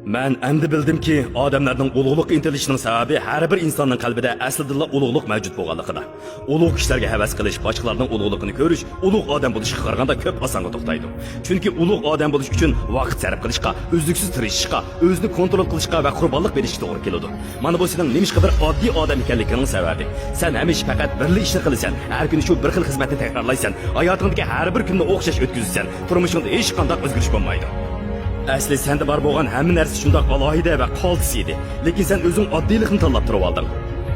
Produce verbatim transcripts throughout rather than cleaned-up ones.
مەن ئەمدى بىلدىمكى، ئادەملەرنىڭ ئۇلۇغلۇققا ئىنتىلىشىنىڭ سەۋەبى ھەر بىر ئىنساننىڭ قەلبىدە ئەسلىدىنلا ئۇلۇغلۇق مەۋجۇت بولغانلىقىدا. ئۇلۇغ كىشىلەرگە ھەۋەس قىلىش، باشقىلارنىڭ ئۇلۇغلۇقىنى كۆرۈش ئۇلۇغ ئادەم بولۇشقا قارىغاندا كۆپ ئاسانغا توختايدۇ. چۈنكى ئۇلۇغ ئادەم بولۇش ئۈچۈن ۋاقىت سەرپ قىلىشقا، ئۈزلۈكسىز تىرىشىشقا، ئۆزىنى كونترول قىلىشقا ۋە قۇربانلىق بېرىشكە توغرا كېلىدۇ. مانا بۇ سېنىڭ نېمىشقا بىر ئاددىي ئادەم ئىكەنلىكىڭنىڭ سەۋەبى. سەن ھەمىشە پەقەت بىرلا ئىشنى قىلىسەن، ھەر كۈنى شۇ بىر خىل خىزمەتنى تەكرارلايسەن، ھاياتىڭدىكى ھەر بىر كۈننى ئوخشاش ئۆتكۈزىسەن، تۇرمۇشۇڭدا ھېچقانداق ئۆزگىرىش بولمايدۇ. ئەسلى سەندە بار بولغان ھەممە نەرسە شۇنداق ئالاھىدە ۋە قالتىس ئىدى، لېكىن سەن ئۆزۈڭ ئاددىيلىقنى تاللاپ تۇرۇۋالدىڭ.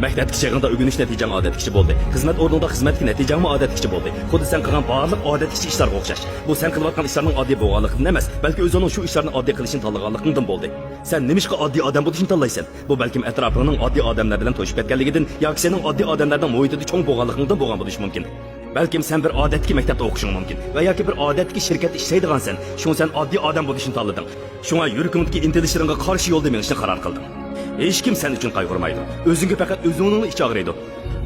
مەكتەپتىكى چېغىڭدا ئۆگىنىش نەتىجەڭ ئادەتتىكىچە بولدى، خىزمەت ئورنۇڭدا خىزمەتتىكى نەتىجەڭمۇ ئادەتتىكىچە بولدى، خۇددى سەن قىلغان بارلىق ئادەتتىكىچە ئىشلارغا ئوخشاش. بۇ سەن قىلىۋاتقان ئىشلارنىڭ ئاددىي بولغانلىقىدىن ئەمەس، بەلكى ئۆزۈڭنىڭ شۇ ئىشلارنى ئاددىي قىلىشنى تاللىغانلىقىڭدىن بولدى. سەن نېمىشقا ئاددىي ئادەم بولۇشنى تاللايسەن؟ بۇ بەلكىم ئەتراپىڭنىڭ ئاددىي ئادەملەر بىلەن توشۇپ كەتكەنلىكىدىن ياكى سېنىڭ ئاددىي ئادەملەرنىڭ مۇھىتىدا چوڭ بولغانلىقىڭدىن بولغان بولۇشى مۇمكىن. بەلكىم سەن بىر ئادەتتىكى مەكتەپتە ئوقۇشۇڭ مۇمكىن ۋە ياكى بىر ئادەتتىكى شىركەتتە ئىشلەيدىغانسەن، شۇڭا سەن ئاددىي ئادەم بولۇشنى تاللىدىڭ. شۇڭا يۈرىكىڭدىكى ئىنتىلىشلىرىڭغا قارشى يولدا مېڭىشنى قارار قىلدىڭ. ھېچكىم سەن ئۈچۈن قايغۇرمايدۇ. ئۆزۈڭگە پەقەت ئۆزۈڭنىڭلا ئىچى ئاغرىيدۇ.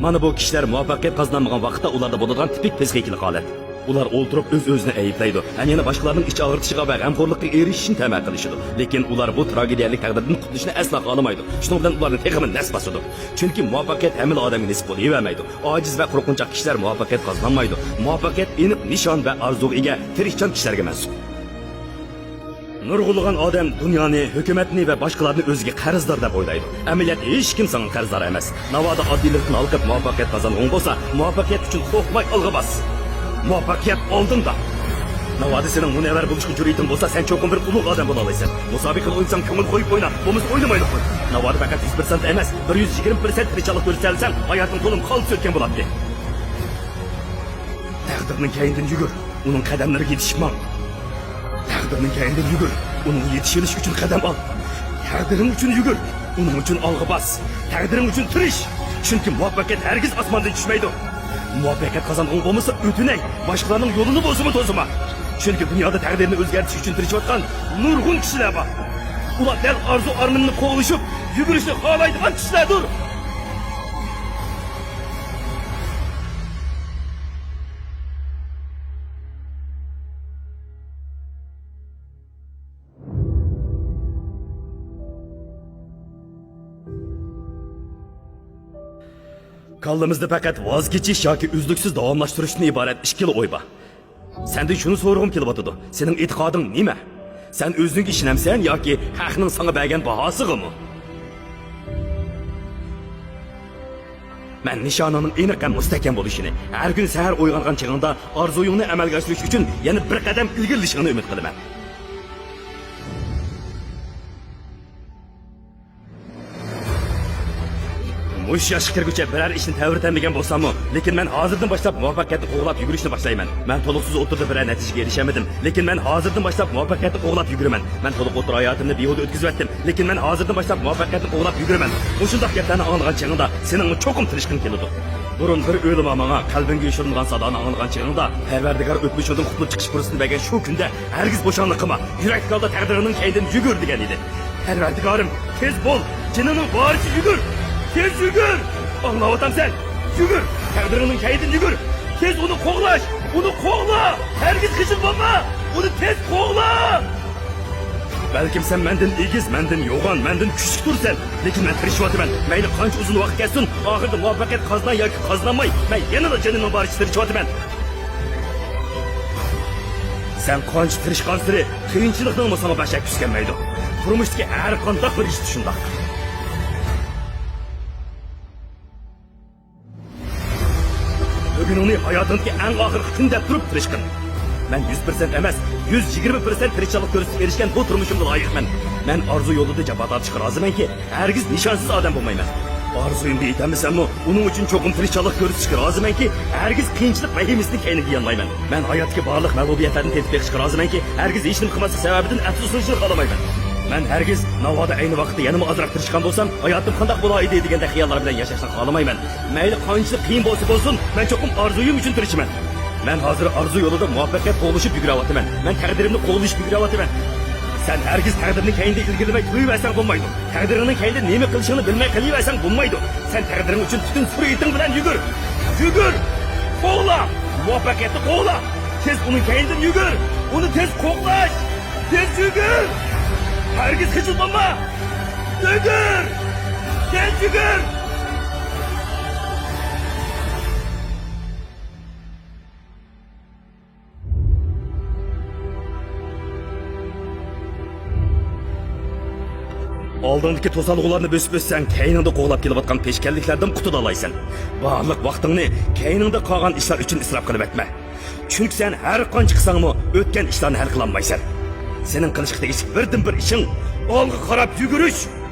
مانا بۇ كىشىلەر مۇۋەپپەقىيەت قازىنالمىغان ۋاقىتتا ئۇلاردا بولىدىغان تىپىك پسىخىكىلىق ھالەت. ئۇلار ئولتۇرۇپ ئۆز-ئۆزىنى ئەيىبلەيدۇ ھەم يەنە باشقىلارنىڭ ئىچ ئاغرىتىشىغا ۋە غەمخورلۇققا ئېرىشىشىنى تەمە قىلىشىدۇ. لېكىن ئۇلار بۇ تراگېدىيەلىك تەقدىردىن قۇتۇلۇشنى ئەسلا خالىمايدۇ. شۇنىڭ بىلەن ئۇلارنى تېخىمۇ نەس باسىدۇ. چۈنكى مۇۋەپپەقىيەت ھەممىلا ئادەمگە نېسىپ بولۇۋەرمەيدۇ. ئاجىز ۋە قورقۇنچاق كىشىلەر مۇۋەپپەقىيەت قازىنالمايدۇ. مۇۋەپپەقىيەت ئېنىق نىشان ۋە ئارزۇغا ئىگە تىرىشچان كىشىلەرگە مەنسۇپ. نۇرغۇنلىغان ئادەم دۇنيانى، ھۆكۈمەتنى ۋە باشقىلارنى ئۆزىگە قەرزدار دەپ ئويلايدۇ. ئەمەلىيەتتە ھېچكىم ساڭا قەرزدار ئەمەس. ناۋادا ئاددىيلىقتىن ھالقىپ مۇۋەپپەقىيەت قازانغۇڭ بولسا، مۇۋەپپەقىيەت ئۈچۈن توختىماي ئالغا باس. مۇۋەپپەقىيەت ئالدىڭدا. ناۋادا سېنىڭ مۇنەۋۋەر بولۇشقا جۈرئىتىڭ بولسا، سەن چوقۇم بىر ئۇلۇغ ئادەم بولالايسەن. مۇسابىقىنى ئوينىساڭ كۆڭۈل قويۇپ ئوينا، بولمىسا ئوينىمايلا قوي. ناۋادا پەقەت يۈز پىرسەنت ئەمەس، بىر يۈز يىگىرمە پىرسەنت تىرىشچانلىق كۆرسىتەلىسەڭ، ھاياتىڭ تولىمۇ قالتىس ئۆتكەن بولاتتى. تەقدىرنىڭ كەينىدىن يۈگۈر، ئۇنىڭ قەدەملىرىگە يېتىشىپ ماڭ. تەقدىرنىڭ كەينىدىن يۈگۈر، ئۇنىڭغا يېتىشىۋېلىش ئۈچۈن قەدەم ئال. تەقدىرىڭ ئۈچۈن يۈگۈر، ئۇنىڭ ئۈچۈن ئالغا باس. تەقدىرىڭ ئۈچۈن تىرىش، چۈنكى مۇۋەپپەقىيەت ھەرگىز ئاسماندىن چۈشمەيدۇ. مۇۋەپپەقىيەت قازانغۇڭ بولمىسا، ئۆتۈنەي، باشقىلارنىڭ يولىنى بولسىمۇ توسىما. چۈنكى دۇنيادا تەقدىرنى ئۆزگەرتىش ئۈچۈن تىرىشىۋاتقان نۇرغۇن كىشىلەر بار. ئۇلار دەل ئارزۇ-ئارمىنىنى قوغلىشىپ يۈگۈرۈشنى خالايدىغان كىشىلەردۇر. كاللىمىزدا پەقەت ۋاز كېچىش ياكى ئۈزلۈكسىز داۋاملاشتۇرۇشتىن ئىبارەت ئىككىلا ئوي بار. سەندىن شۇنى سورىغۇم كېلىۋاتىدۇ، سېنىڭ ئېتىقادىڭ نېمە؟ سەن ئۆزۈڭگە ئىشىنەمسەن ياكى ھەقنىڭ ساڭا بەرگەن باھاسىغىمۇ؟ مەن نىشانىڭنىڭ ئېنىق ھەم مۇستەھكەم بولۇشىنى، ھەر كۈنى سەھەر ئويغانغان چېغىڭدا ئارزۇيۇڭنى ئەمەلگە ئاشۇرۇش ئۈچۈن يەنە بىر قەدەم ئىلگىرىلىشىڭنى ئۈمىد قىلىمەن. مۇشۇ ياشقا كىرگۈچە بىرەر ئىشنى تەۋرىتەلمىگەن بولساممۇ، لېكىن مەن ھازىردىن باشلاپ مۇۋەپپەقىيەتنى قوغلاپ يۈگۈرۈشنى باشلايمەن. مەن تولۇقسىز ئوتتۇرىدا بىرەر نەتىجىگە ئېرىشەلمىدىم، لېكىن مەن ھازىردىن باشلاپ مۇۋەپپەقىيەتنى قوغلاپ يۈگۈرىمەن. مەن تولۇق ئوتتۇرا ھاياتىمنى بىھۇدە ئۆتكۈزۈۋەتتىم، لېكىن مەن ھازىردىن باشلاپ مۇۋەپپەقىيەتنى قوغلاپ يۈگۈرىمەن. مۇشۇنداق گەپلەرنى ئاڭلىغان چېغىڭدا سېنىڭمۇ چوقۇم تىرىشقىڭ كېلىدۇ. بۇرۇن بىر ئۆلىما ماڭا قەلبىڭگە يوشۇرۇنغان سادانى ئاڭلىغان چېغىڭدا، پەرۋەردىگار ئۆتمۈشۈڭدىن قۇتۇلۇپ چىقىش پۇرسىتىنى بەرگەن شۇ كۈندە ھەرگىز بوشاڭلىق قىلما، يۈرەكلىك ھالدا تەقدىرىڭنىڭ كەينىدىن يۈگۈر دېگەن ئىدى. پەرۋەردىگارىم، تېز بول، جېنىڭنىڭ بارىچە يۈگۈر، تېز يۈگۈر! ئاڭلاۋاتامسەن؟ يۈگۈر! تەقدىرىڭنىڭ كەينىدىن يۈگۈر! تېز ئۇنى قوغلاش! ئۇنى قوغلا! ھەرگىز خىجىل بولما! ئۇنى تېز قوغلا! بەلكىم سەن مەندىن ئېگىز، مەندىن يوغان، مەندىن كۈچلۈكتۇرسەن، لېكىن مەن تىرىشىۋاتىمەن. مەيلى قانچە ئۇزۇن ۋاقىت كەتسۇن، ئاخىرىدا مۇۋەپپەقىيەت قازىناي ياكى قازىنالماي، مەن يەنىلا جېنىمنىڭ بارىچە تىرىشىۋاتىمەن. سەن قانچە تىرىشقانسېرى، قىيىنچىلىقنىڭمۇ ساڭا بەشەك كۈسكەنمەيدۇ. تۇرمۇشتىكى ھەر قانداق بىر ئىشتا شۇنداق. بۈگۈنۈڭنى ھاياتىڭدىكى ئەڭ ئاخىرقى كۈن دەپ تۇرۇپ تىرىشقىن. مەن يۈز پىرسەنت ئەمەس، يۈز يىگىرمە پىرسەنت تىرىشچانلىق كۆرسىتىپ ئېرىشكەن بۇ تۇرمۇشۇمغا لايىقمەن. مەن ئارزۇ يولىدا جاپا تارتىشقا رازىمەنكى، ھەرگىز نىشانسىز ئادەم بولمايمەن. ئارزۇيۇمغا يېتەلمىسەممۇ، ئۇنىڭ ئۈچۈن چوقۇم تىرىشچانلىق كۆرسىتىشكە رازىمەنكى، ھەرگىز قىيىنچىلىق ۋەھىمىسىنى كەينىگە يانمايمەن. مەن ھاياتتىكى بارلىق مەغلۇبىيەتلەردىن تېتىپ بېقىشقا رازىمەنكى، ھەرگىز ھېچنېمە قىلماسلىق سەۋەبىدىن ئەپسۇسلىنىشنى خالىمايمەن. مەن ھەرگىز ناۋادا ئەينى ۋاقىتتا يەنىمۇ ئازراق تىرىشقان بولسام، ھاياتىم قانداق بولايدى دېگەندەك خىياللار بىلەن ياشاشنى خالىمايمەن. مەيلى قانچىلىك قىيىن بولسا بولسۇن، مەن چوقۇم ئارزۇيۇم ئۈچۈن تىرىشىمەن. مەن ھازىر ئارزۇ يولىدا مۇۋەپپەقىيەت قوغلىشىپ يۈگۈرۈۋاتىمەن. مەن تەقدىرىمنى قوغلىشىپ يۈگۈرۈۋاتىمەن. سەن ھەرگىز تەقدىرنىڭ كەينىدە ئىلگىرىلىمەي تۇرۇۋەرسەڭ بولمايدۇ. تەقدىرىڭنىڭ كەينىدە نېمە قىلىشىڭنى بىلمەي قېلىۋەرسەڭ بولمايدۇ. سەن تەقدىرىڭ ئۈچۈن پۈتۈن سۈرئىتىڭ بىلەن يۈگۈر. يۈگۈر! قوغلا! مۇۋەپپەقىيەتنى قوغلا! تېز ئۇنىڭ كەينىدىن يۈگۈر! ئۇنى تېز قوغلاش! تېز يۈگۈر! ھەر خىجىل بولما! يۈگۈر! تېز يۈگۈر! ئالدىڭدىكى توسالغۇلارنى بۆسۈپ ئۆتسەڭ، كەينىڭدە قوغلاپ كېلىۋاتقان پېشكەللىكلەردىن قۇتۇلالايسەن. بارلىق ۋاقتىڭنى كەينىڭدە قالغان ئىشلار ئۈچۈن ئىسراپ قىلىۋەتمە. چۈنكى سەن ھەر قانچە قىلساڭمۇ، ئۆتكەن ئىشلارنى ھەل قىلالمايسەن. سېنىڭ قىلىشقا تېگىشلىك بىردىنبىر ئىشىڭ ئالغا قاراپ يۈگۈرۈش.